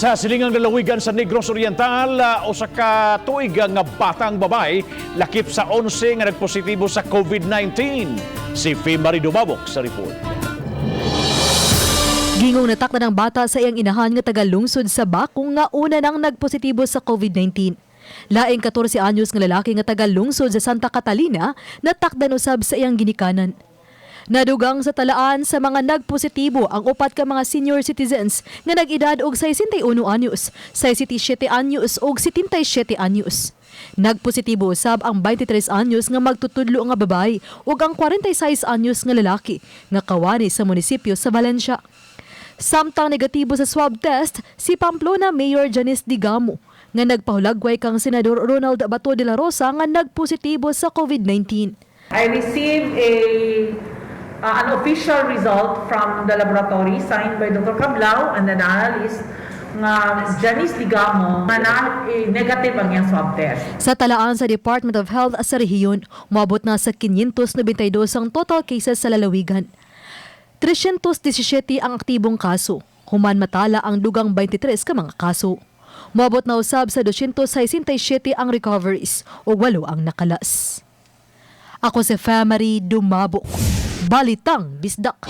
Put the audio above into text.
Sa silingang lalawigan sa Negros Oriental, usa ka tuig nga batang babae lakip sa 11 nga nagpositibo sa COVID-19. Si Fimari Dumabok sa report. Gingong natakda ng bata sa iyang inahan nga taga-lungsod sa Bakong nga una nang nagpositibo sa COVID-19. Laing 14 anyos nga lalaki nga taga-lungsod sa Santa Catalina, natakdan usab sa iyang ginikanan. Nadugang sa talaan sa mga nagpositibo ang upat ka mga senior citizens nga nag-edad og 61 anyos, 67 anyos ug 77 anyos. Nagpositibo usab ang 23 anyos nga magtutudlo nga babae ug ang 46 anyos nga lalaki nga kawani sa munisipyo sa Valencia. Samtang negatibo sa swab test si Pamplona Mayor Janice Digamo nga nagpahulagway kang Senador Ronald Bato de la Rosa nga nagpositibo sa COVID-19. I received a an official result from the laboratory signed by Dr. Cablao and an analyst nga Janice Digamo nga na, eh, negative ang iyang swab test. Sa talaan sa Department of Health sa rehiyon, moabot na sa 592 ang total cases sa lalawigan. 317 ang aktibong kaso, human matala ang dugang 23 ka mga kaso. Moabot na usab sa 267 ang recoveries ug walo ang nakalas. Ako si Famary Dumabok. Balitang Bisdak.